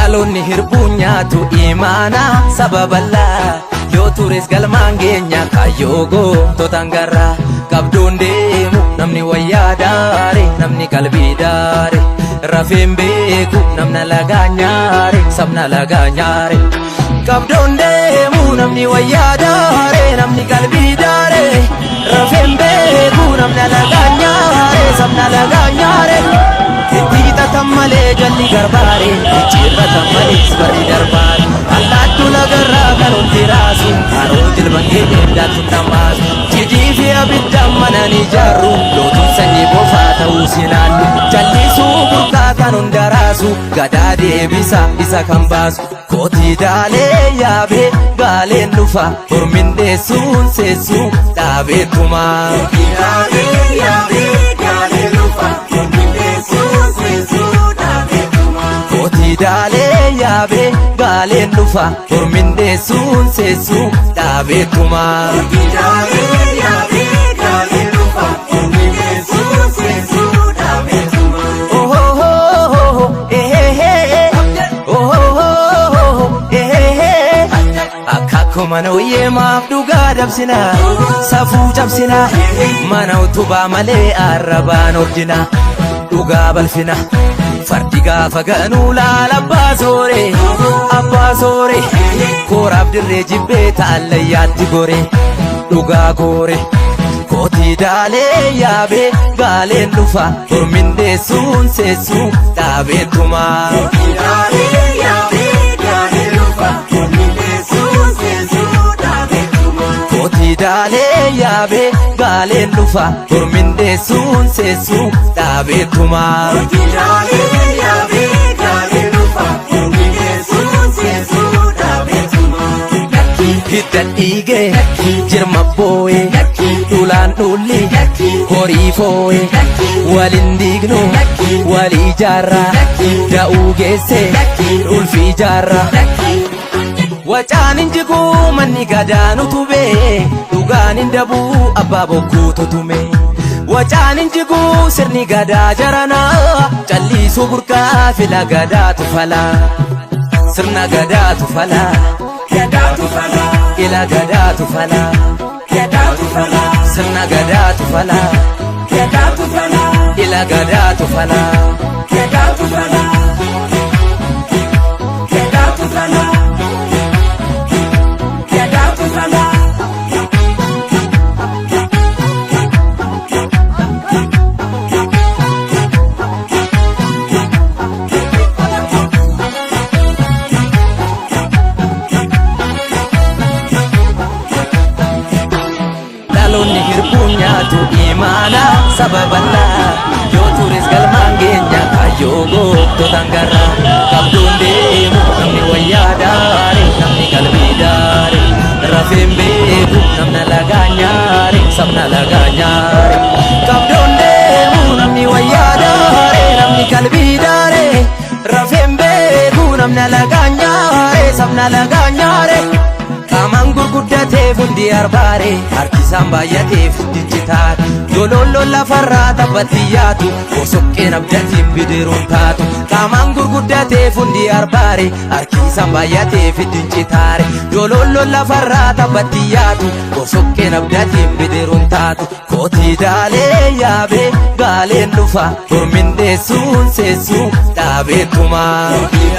Dhaloonni hirbuu nyaatu imaana saba bal'aa yoo tures galmaan geenya kaayyoo goototaan garraa qabduun deemu namni wayyaa daare namni qalbii daare rafeen beeku namna lagaa nyaare sabna lagaa nyaare qabduun deemu namni wayyaa daare namni qalbii daare rafeen beeku namna lagaa nyaare sabna lagaa nyaare. Itti hidhatan malee jalli garbaare jijjiirratan malees barri darbaare allaattuu lagarraa kan hundi raasu haroo jilban keenyeen daaktuun dhamaasu jidii fi abiddaan mana ni ijaarru lootuun sanyii bofaa ta'uu sinaallu jallisuu burqaa kan hunda raasu gadaa deebisa isa kan baasu kootii daalee yaabee gaaleen dhufa hormin dheessuun seessuu dhaabeetumaa. Kootii yaabee gaaleen dhufa mormiin deessuun seensuu dhaabeetuma. Kootii daalee yaabee gaaleen dhufa hormin dheessuun seessuu dhaabeetumaa. Kootii yaabee gaaleen dhufa mormiin deessuun seensuu dhaabeetuma. Akaakuu mana hoyyeemaaf dhugaa dabsina safuu cabsina mana utubaa malee arrabaan ordina dhugaa balfina fardi gaafa ganuu laala abbaa soore abbaa soore kooraaf dirree jibbee taallayyaatti gore dhugaa koore. Kootii daalee yaabee gaaleen dhufa hormin dheessuun seessuu dhaabeetumaa. Kootii yaabee gaaleen dhufa mormiin deessuun seensuu dhaabeetuma. Kootii daalee yaabee gaaleen dhufa hormin dheessuun seessuu dhaabeetumaa. Kootii yaabee gaaleen dhufa mormiin deessuun seensuu dhaabeetuma. Hidda dhiigee jirma boo'ee dhulaan dhulli horii foo'ee waliin diignu walii ijaarraa da'uu geesse ulfi ijaarraa. Wacaan hin jiguu manni gadaan utubee dhugaan hin dabuu abbaa bokkuu tutume. Wacaan hin jiguu sirni gadaa jaranaa calliisuu burqaa fila gadaatu falaa. Sirna gadaatu falaa. Gadaatu falaa. Ila gadaatu falaa. Gadaatu falaa. Sirna gadaatu falaa. Gadaatu falaa. Ila gadaatu falaa. Gadaatu falaa. Gadaatu falaa. Gadaatu falaa. Dhaloonni hirbuu nyaatu imaana saba bal'aa yoo tures galmaan geenya kaayyoo goototaan garraa qabduun deemu namni wayyaa daare namni qalbii daare rafeen beeku namna lagaa nyaare sabna lagaa nyaare qabduun deemu namni wayyaa daare namni qalbii daare rafeen beeku namna lagaa nyaare sabna lagaa nyaare. Qaamaan gurguddateef hundi arbaare harkisaan baay'ateef dijjitaare Jololloon lafarraa taphatti yaatu bosoqqeen abdatiin bidiruun taatu Qaamaan gurguddateef hundi arbaare harkisaan baay'ateef dijjitaare Jololloon lafarraa taphatti yaatu bosoqqeen abdatiin bidiruun taatu Kootii daalee yaabee gaaleen dhufa hormin dheessuun seessuu dhaabeetumaa. Kootii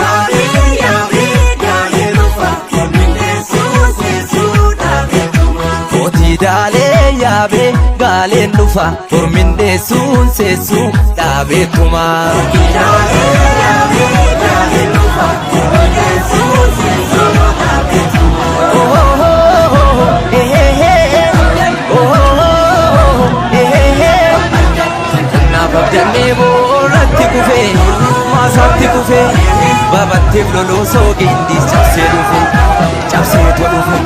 yaabee gaaleen dhufa mormiin deessuun seensuu dhaabeetuma. Kootii daalee yaabee gaaleen dhufa hormin dheessuun seessuu dhaabeetumaa. Kootii yaabee gaaleen dhufa mormiin deessuun seensuu dhaabeetuma. Kanaaf abdannee boorratti kufee maasaatti kufee babatteef loloosoo gindis cabsee dhufe cabseetu dhufe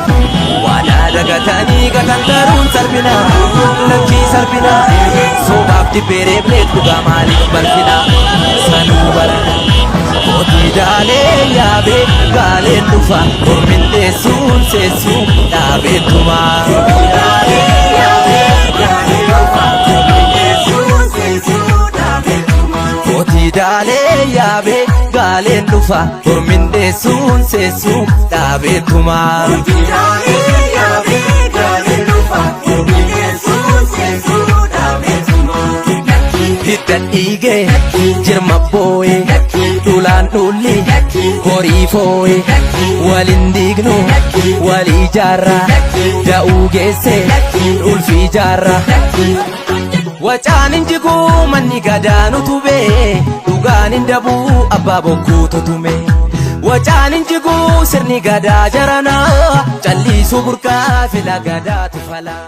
waadaa dagatanii gatan daruun salphina lakkii salphina sobaaf dibbee reebleet dhugaa maaliif balfina sanuu barana. Kootii daalee yaabee gaaleen dhufa hormin dheessuun seessuu dhaabeetumaa. Kootii yaabee gaaleen dhufa mormiin deessuun seensuu dhaabeetuma. Murtii daalee yaabee gaaleen dhufa hormindeessuun seessuu dhaabeetumaa. Murtii yaabee gaaleen dhufa hormindeessuun seessuu dhaabeetumaa. Hidda dhiigee jirma boo'ee dhulaan dhulli horii foo'ee waliin diignu walii jaarra da'uu geesse ulfii jaarra. Wacaan hin jiguu manni gadaanu tubee dhugaan hin dabuu abbaa bokkuutu tume. Wacaan hin jiguu sirni gadaa jaranaa calliisuu burqaa fila gadaatu falaa.